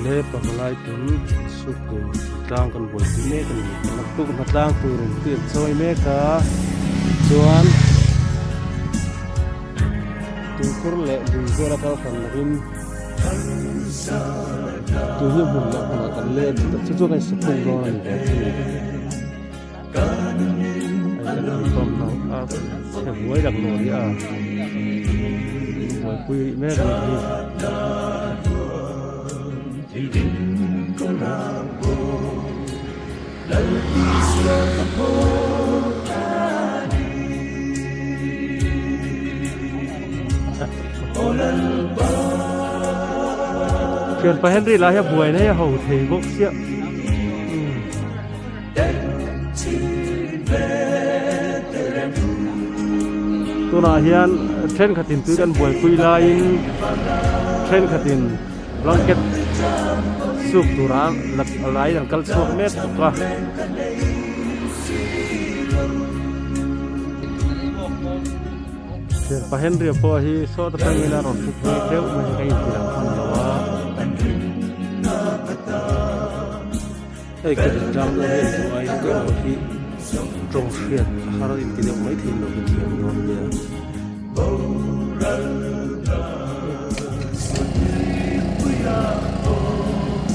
Le pavalai ten suk tur tlang kan buaipui mek a ni. Naktuk hna tlang turin tui an chawi mek a, chuan tuikhur leh lui vel a kal hran lovin tui hi hmun leh hmunah kan let chu chu kan insaphung dawn a ni ve thung. Chhe buai lak lawh hi a buaipui rih mek a nih hi. Thianpa Henry lah hi a buai na hi a ho thei bawk chiah. Tunah hian thenkhatin tui kan buaipui laiin thenkhatin blanket suk tura laiin an kal chhuak mek bawk a. Thianpa Henry-a pawh hi sawt atangin a rawn puk ve deuh mai hi ka intilang hman lo a. Hei ka rin tlang deuh hi an duh ai deuh hi tawng hriat har in ti deuh mai thei lo ka thiam dawn nia.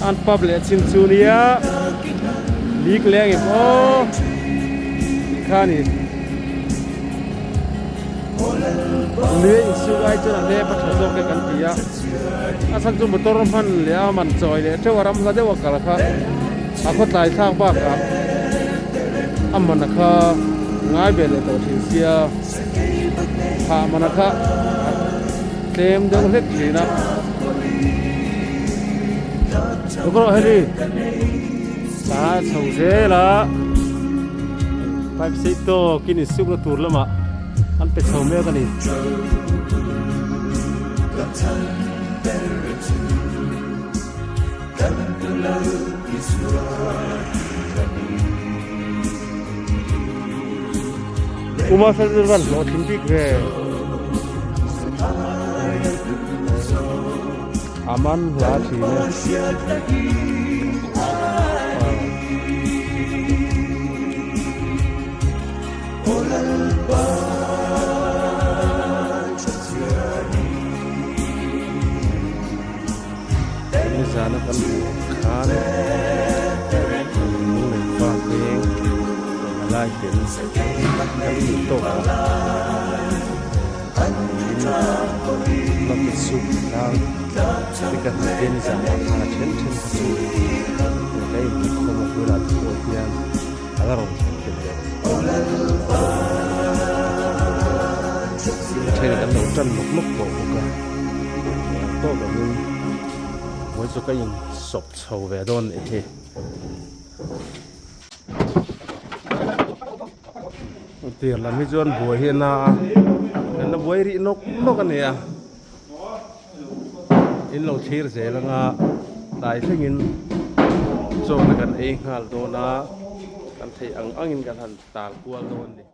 An pub leh chin chu nia lik leng em aw tih kha ni. Lei insuk ai chuan a hlep a tha zawk e kan ti a, a chhan chu motor hman leh a man chawi leh teuh a ram hla deuh a kal kha a khawtlai thlak bakah a man a kha ngai ve leh tawh thin sia phah man a kha tlem deuh hlek thin a. Tukrawh heli ta chho zel a pipe sei tawkin insukna tur lamah an pe chho mek a ni. Uma fel chu van hlawhtling bik ve. A man hla thin e. Nizana kan hmuh khan lung fa peng a lai tel kan hmuh tawk a bucket soup tlang te kan hmuh te nizanah khan a then then kha chu ka inhmuh khawm a bulah te pawh hian a la rawn thleng tel leh a then kan lo tan nawk nawk tawh bawk a ang tawk angin vawi chu ka in sawp chho ve dawn nih hi. Tir lam hi chuan buai hi a na a kan la buai rih nawk nawk a ni a in lo thlir zel anga tlai thlengin chaw te kan ei nghal dawn a kan theih ang angin kan han tal kual dawn a ni.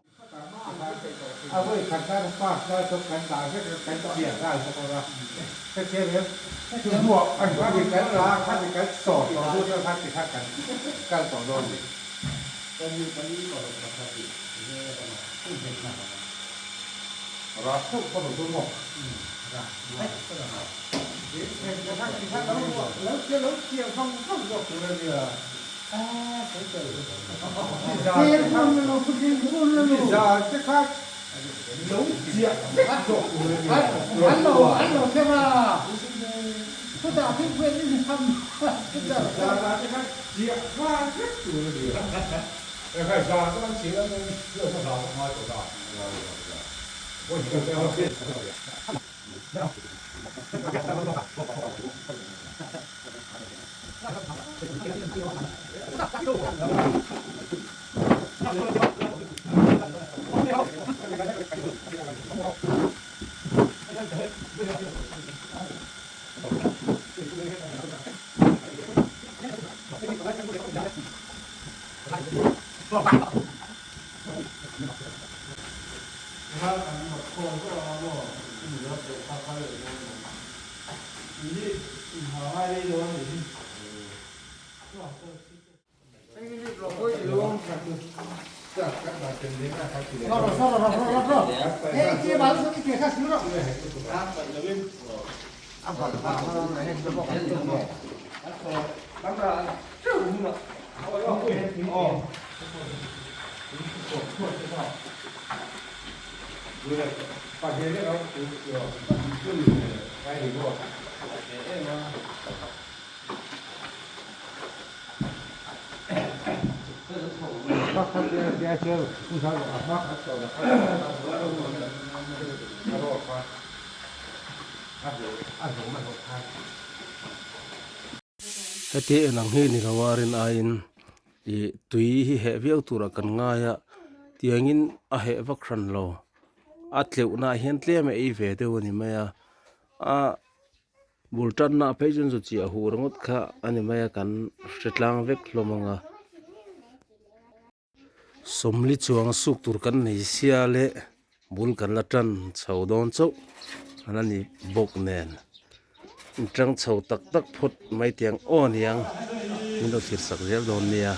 Heti en ang hi ni lo a rin aiin ih tui hi heh viau turah kan ngai a tiangin a heh vak hran lo a tleuh naah hian tlem a ei ve deuh a ni mai a ah bul tanna phei chuan zu chiah huh ringawt kha a ni mai a kan hre tlang vek hlawm ang a. Sawmli chuang suk tur kan nei sia le bul kan la tan chho dawn chauh an a ni bawk nen in tang chho tak tak phawt mai tiang aw aniang min lo thlir sak zel dawn nia.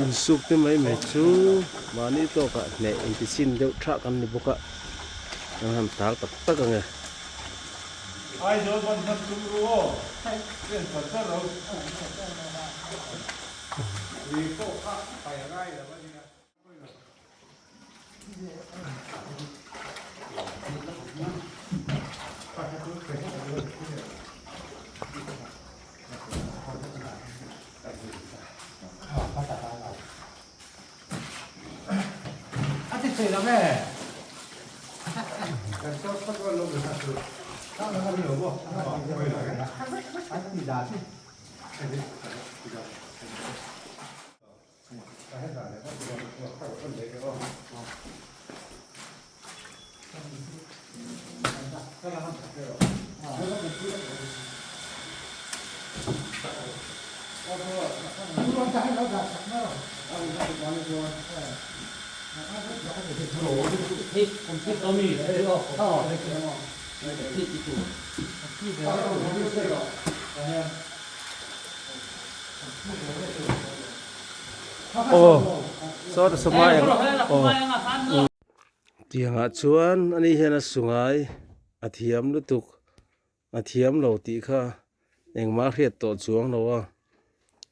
Insuk te mai mai chu mahni tawkah hneh inti chin deuh thah kan ni bawk a, an han tal tak tak ang e. Aw saw sawma eng aw tiangah chuan ani hian a sungai a thiam lutuk a thiam lo tih kha engmah a hriat tawh chuang lo a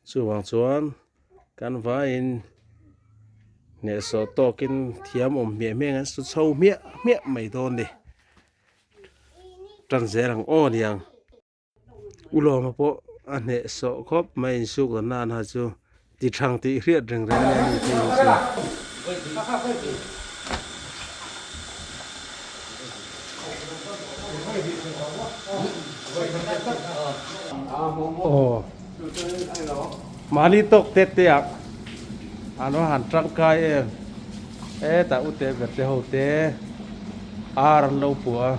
chuvang chuan kan vaiin hnehsawh tawkin thiam awm hmiah hmiah ang an su chho hmiah hmiah mai dawn a ni tan zel ang aw niang. Ulawma pawh a hneh sawh khawp mai insuk dan nan ha chu ti thang tih hriat reng reng a ni tih hi chu. Aw mahni tawk te te ah an va han tangkai em hetah ute ber te ho te ar an lo pua a.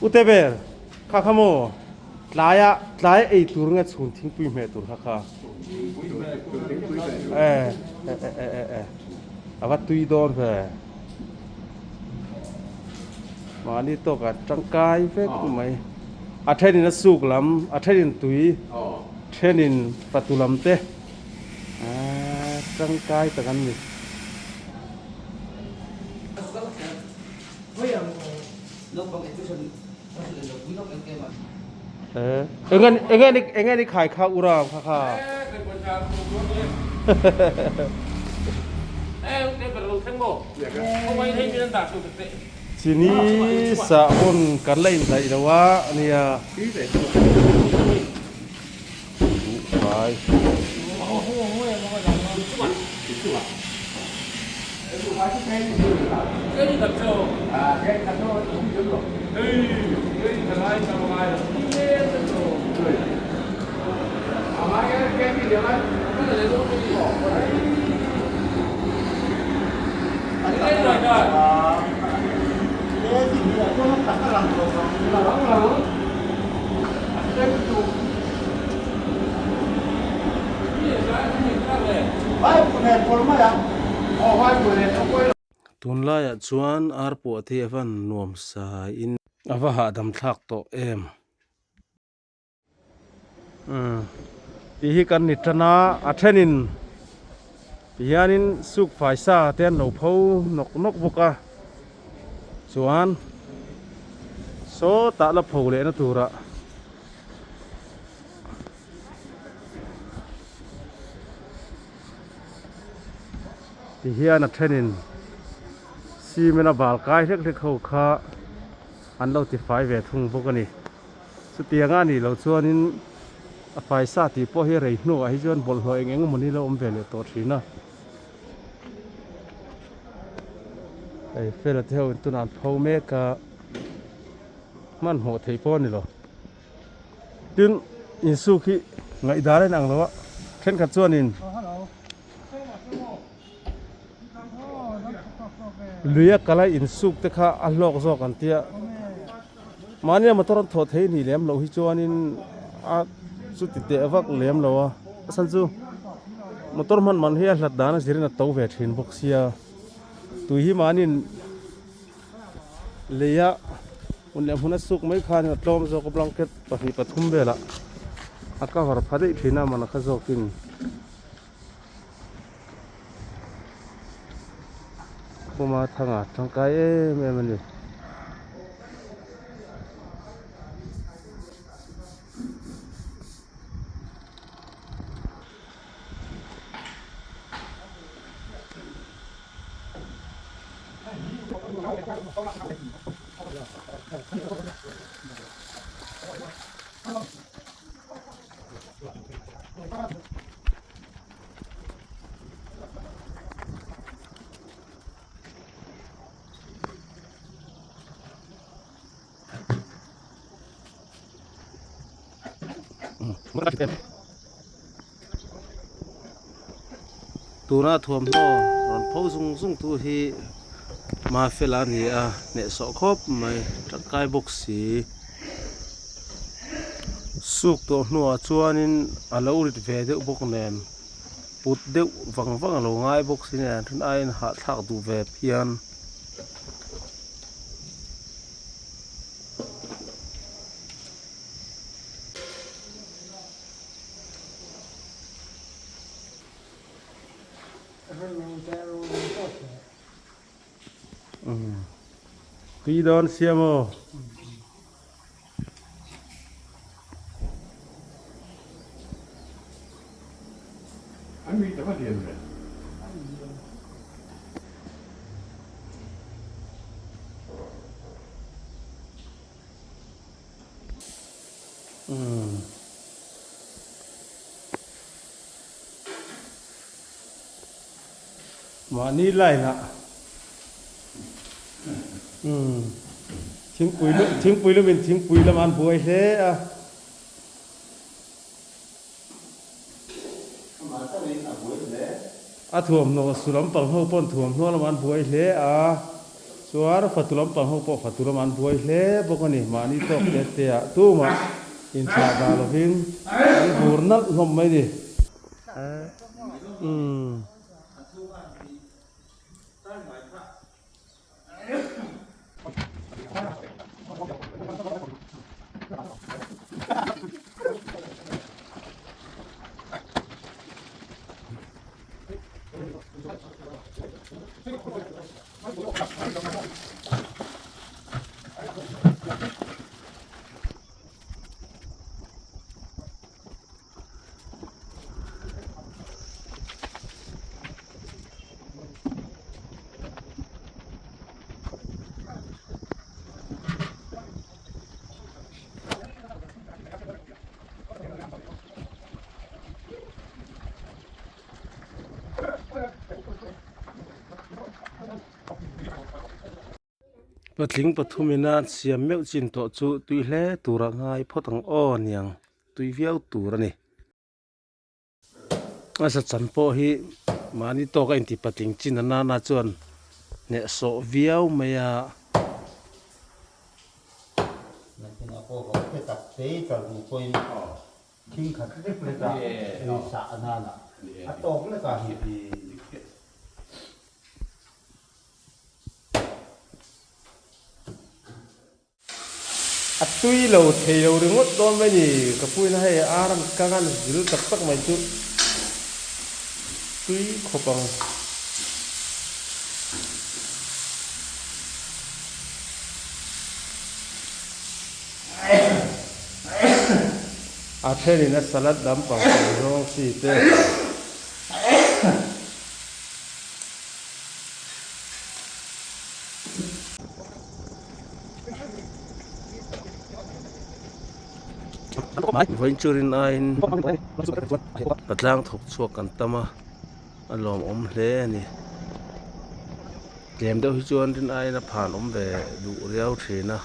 Ute ber kha kha maw tlaia tlai ei tur nge chhun thingpui hmeh tur kha kha e e e e e a va tui dawn ve mahni tawkah tangkai vek mai a thenin a suk lam a thenin tui thenin fatu lam te tangkai tak an ni. Enge ni khai kha ura kha kha. Chini sahbawn kan la indaih lo a nia. Buhfai. Tunlaiah chuan ar puah te hi a van nuam saiin a va hahdam thlak tawh em. Umm tih hi kan ni tan a a thenin ti hianin suk fai sa te an lo pho nawk nawk bawk a chuan sawtah la pho leh na turah ti hian a thenin cement a bal kai hlek hlek ho kha an lo ti fai ve thung bawk a ni. Chutiang a nih loh chuanin a faisa tih pawh hi rei hnuah hi chuan bawlhhlawh eng eng emawni lo awm ve leh tawh thin a. Hei fela te ho in tunah an pho mek a, hmanhmawh theih pawh a ni lo. Tin, insuk hi ngaihdan a inang lo a, thenkhat chuanin Luia kala insuk te kha a hlawk zawk an tia. Mahnia motor an thawh thei nih lem loh hi chuanin a chuti teh vak lem lo a. A chhan chu motor hman man hi a hlat dan a zirin a to ve thin bawk sia. Tui hi mahniin leia hun leh hmun a suk mai khanin a tlawm zawk a blanket pahnih pathum velah a cover pha daih thin a man a kha zawkin. Puma thanga tangkai em em a ni. Tuna thuamhnaw rawn pho zung zung tu hi Mafela a ni a hnehsawh khawp mai tangkai bawk si. Suk tawh hnuah chuanin a lo rit ve deuh bawk nen put deuh vang vang a lo ngai bawk si nen then aiin hahthlak duh ve phian. Tui dawn sia maw? Mahni line ah thingpui thingpui lumin thingpui lamah an buai hle a. A thuamhnaw su lampang ho pawh an thuamhnaw lamah an buai hle a, chuan fatu lampang ho pawh fatu lamah an buai hle bawk a ni. Mahni tawk te te ah tumah inthlah dah lovin an vur nalh hlawm mai a ni. Umm. Patling pathumin a siam meuh chin tawh chu tui hle tura ngai phawt ang aw niang tui viau tur a ni. A sa chan pawh hi mahni tawk a inti patling chin a nana chuan hnehsawh viau mai a. Nakinah pawh vawk te tak te kal duh pawhin thing khat lek lek a ei sah a nana a tawk lek a hi. A tui lo thei lo ringawt dawn mai ni, ka puina hei ar an kang an vil tak tak mai chu tui khawp ang. A thenin a salad lampang kan zawng chi te. Vawiinchurin aiin patlang thawk chhuak kan tam a, a lawmawm hle a ni. Tlem deuh hi chuan rin aiin a phan awm ve duh riau thin a.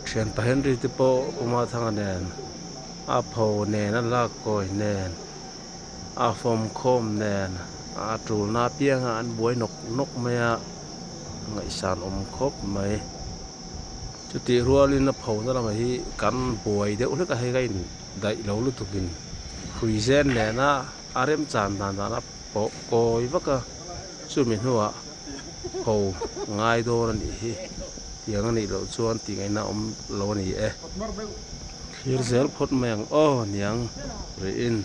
Thianpa Henry te pawh Uma Thanga nen a pho nen a lak kawi nen a fawm khawm nen a tulna apianga an buai nawk nawk mai a ngaihsan awm khawp mai. Chutih rualin a pho na lamah hi kan buai deuh hlek a hei ka in daih lo lutukin hrui zen nena a remchan dan dan a pawh kawi vak a chumi hnuah pho ngai dawn a nih hi tiang a nih loh chuan tih ngaihna awm lo a ni e. Thlir zel phawt mai ang aw niang rihin.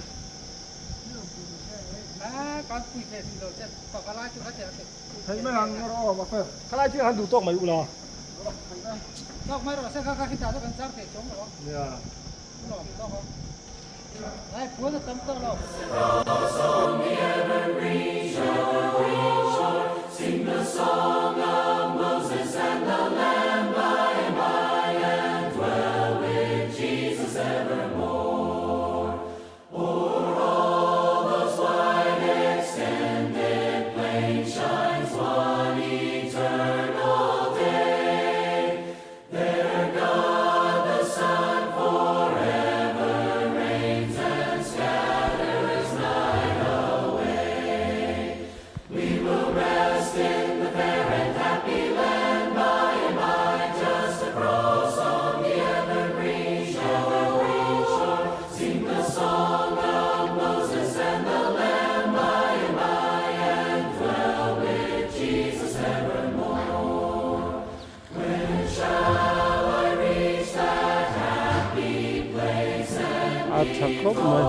A tha khawp mai.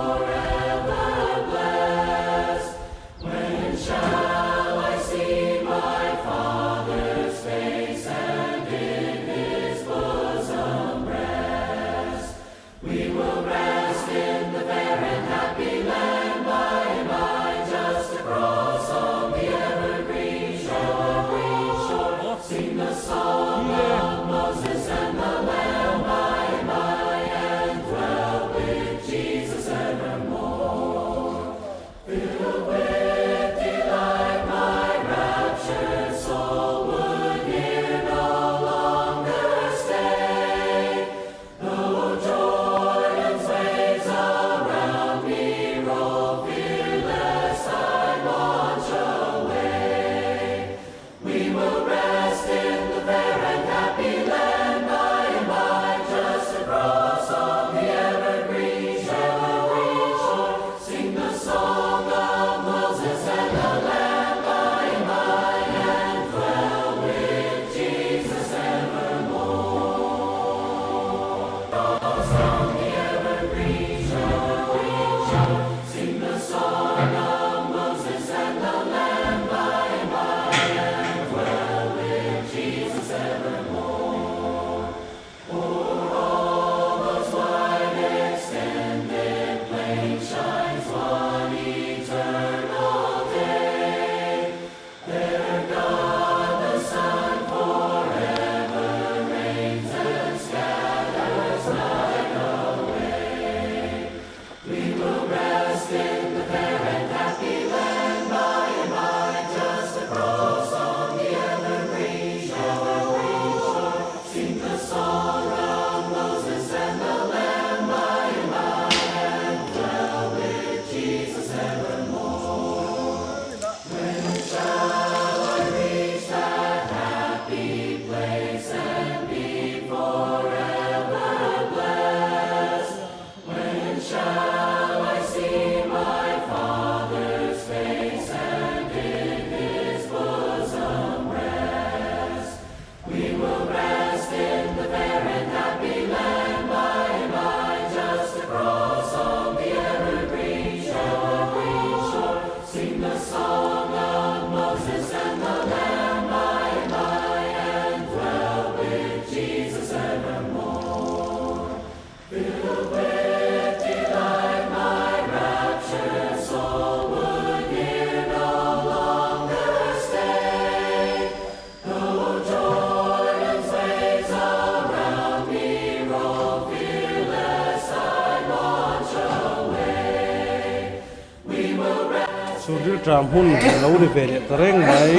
Chhunril tram hun a lo ni ve leh ta reng mai.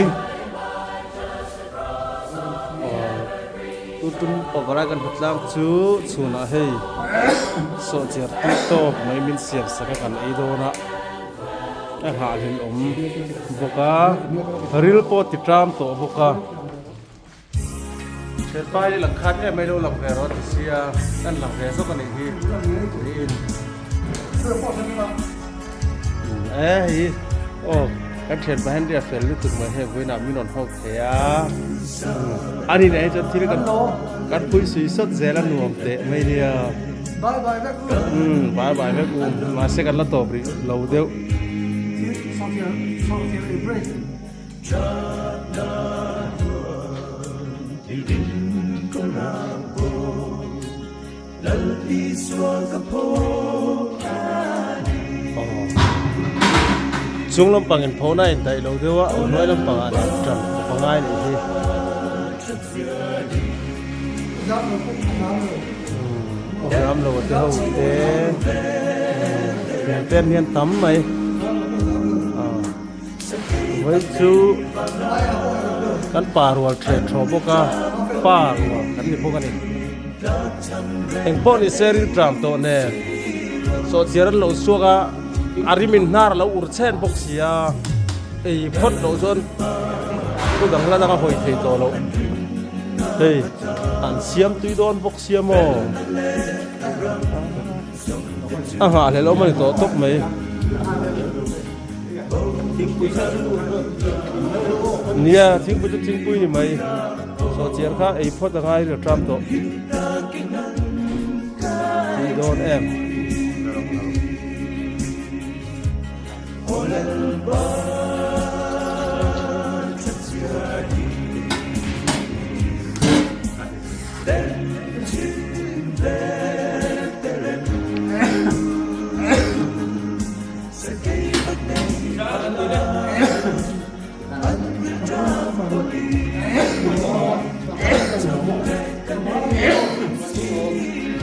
Tun tum pavalai kan hmu tlang chu chhunah hei sawhchiar tui tawk mai min siam sak a kan ei dawn a, a nghahhlelh awm bawk a, ril pawh ti tram tawh bawk a. Thianpa hi lang khat em mai lo lang ve rawh a ti sia, kan lang ve zawk a nih hi tiin. E hei aw kan thianpa Henry a fel lutuk mai hei vawiinah min rawn hawk thei a, a ni nen hi chuan thil kan kan pui sui sawt zel a nuam teh mai nia. Bye bye vek u. Bye bye vek u mahse kan la tawp rih lo deuh. Thil sawhchiar sawhchiar ei break. Chung lampang in pho na in daih lo deuh a, hnuai lampang ah nen tan khawp a ngai nih hi. Ram lo te ho te pen hian tam mai. Vawi chu kan pa rual ṭhe ṭhaw bawk a, pa rual kan ni bawk a ni. Eng pawh ni se rilṭam tawh nen sawhchiar an lo chhuak a, a rim in hnar a lo ur chhen bawk si a, ei phawt loh chuan thu dang la dang a hawi thei tawh loh. Hei an siam tui dawn bawk sia maw? A nghahhlelh awm a ni tawh tawp mai. Nia, thingpui chu thingpui ni mai. Sawhchiar kha ei phawt a ngai ri tram tawh. Tui dawn em.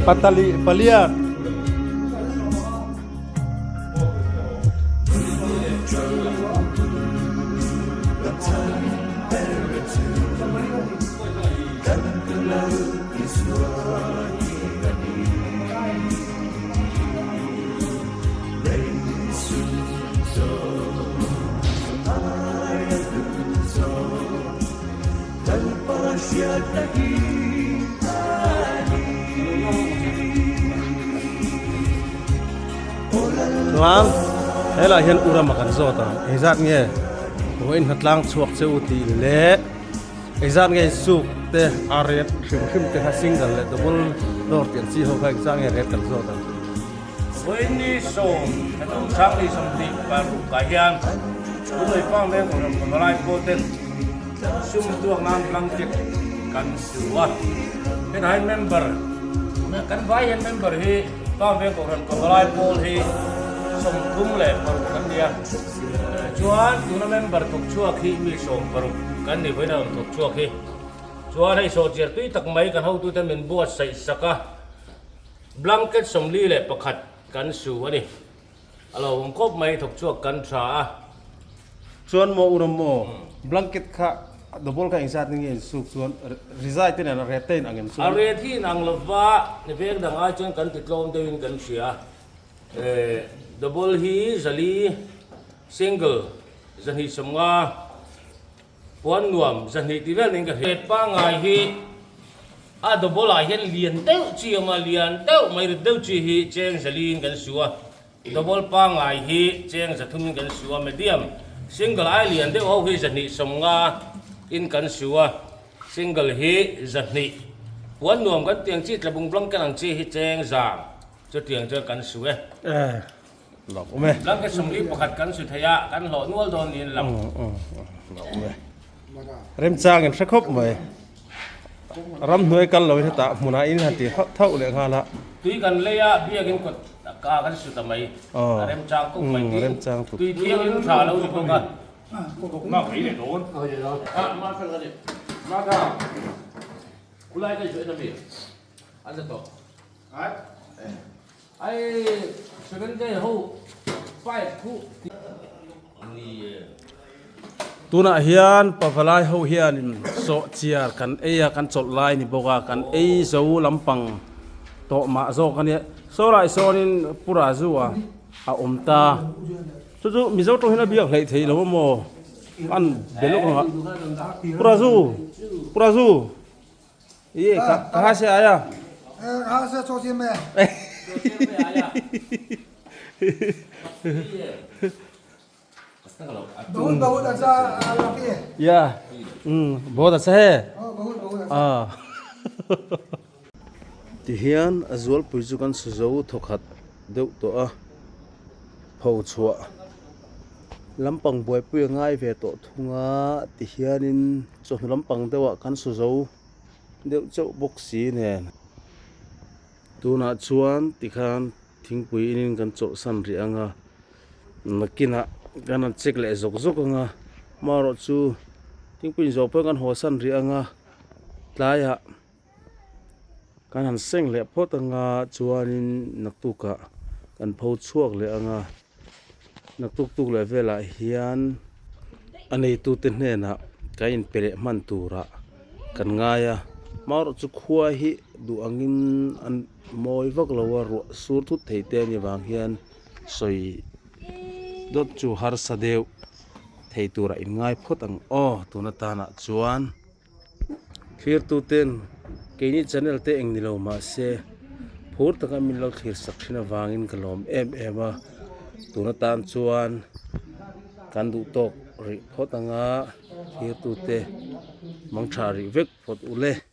Patali palian. Chuan helaiah hian u rama kan zawt ang engzat nge vawiin hnatlang chhuak che u tih leh Engzat nge suk te a ret hrim hrim te kha single leh double door tih ang chi ho kha engzat nge ret kan zawt ang. Vawiini sawm thatum sang ni 20 paruk ah hian Tunlai Farm Veng Kohhran Pavalai pawl ten sum tuak nan blanket kan su a. Hetah hian member kan vai hian member hi Farm Veng Kohhran Pavalai pawl hi 36 kan ni a. Chuan tuna member thawk chhuak hi mi 60 kan ni vawiin a rawn thawk chhuak hi. Chuan hei sawhchiar tui tak mai kan hotute min buatsaih sak a, blanket 41 kan su a ni. A lo awm khawp mai thawk chhuak kan tha a. Chuan maw Uram maw blanket kha double kha engzat nge insuk chuan rizai te nen a ret te in ang em chuan? A ret hi in ang lova, veng dang ai chuan kan ti tlawm deuhin kan hria. Double hi zali, single 250, puan nuam 200 tih vel niin ka hria. Pangai hi a double ah hian lian deuh chi a awm a, lian deuh mai rit deuh chi hi cheng zaliin kan su a, double pangai hi cheng 300 in kan su a, medium single ai lian deuh ho hi 250 in kan su a, single hi 200, puan nuam kan tih ang chi tlabung blanket ang chi hi cheng zang. Chutiang chuan kan su e. Lawk awm e. Blanket 41 kan su thei a, kan hlawh nual dawn niin lang. Lawk awm e. Remchang in hre khawp mai. Ramhnuai kal lo in hetah hmunah in han ti thauh leh nghal a. Tui kan lei a, biakin kawt ka kan su ta mai. A remchang khawp mai. Tui thiangin tha lo ni bawk a. Tunah hian pavalai ho hianin sawhchiar kan ei a, kan chawlh lai ni bawk a, kan ei zo lampang tawh mah zawk a nia. Saw lai sawnin Pu Raju a a awm ta. Chu chu Mizo tawng hian a biak hleih theih lo a maw? An be lawk ang a. Pu Raju, Pu Raju. Ye kaha se aaya? Kaha se chawhchiar mai a. बहुत बहुत अच्छा लकी है या बहुत अच्छा है बहुत बहुत अच्छा Tihian a zualpui chu kan su zo thawkhat deuh tawh a, pho chhuah lampang buaipui a ngai ve tawh thung a, tihianin chawhnu lampang deuhah kan su zo deuh chauh bawk si nen. Tunah chuan tikhan Thingpui inin kan chawlhsan rih ang a, nakinah kan han check leh zawk zawk ang a, amaherawh chu thingpui in zawh pawhin kan hawsan rih ang a, tlaiah kan han seng leh phawt ang a, chuanin naktukah kan pho chhuak leh ang a, naktuk tuk leh velah hian a neitute hnenah kan inpe leh hman turah kan ngai a, amaherawh chu khua hi duh angin an. Mawi vak lo a ruah sur thut thei te ani vang hian sawi dawt chu harsa deuh thei turah in ngai phawt ang aw tun atanah chuan thlir tuten keini channel te eng ni lo mahse phur taka min lo thlir sak thin avangin ka lawm em em a tun atan chuan kan duh tawk rih phawt anga thlir tute mangtha rih vek phawt ule.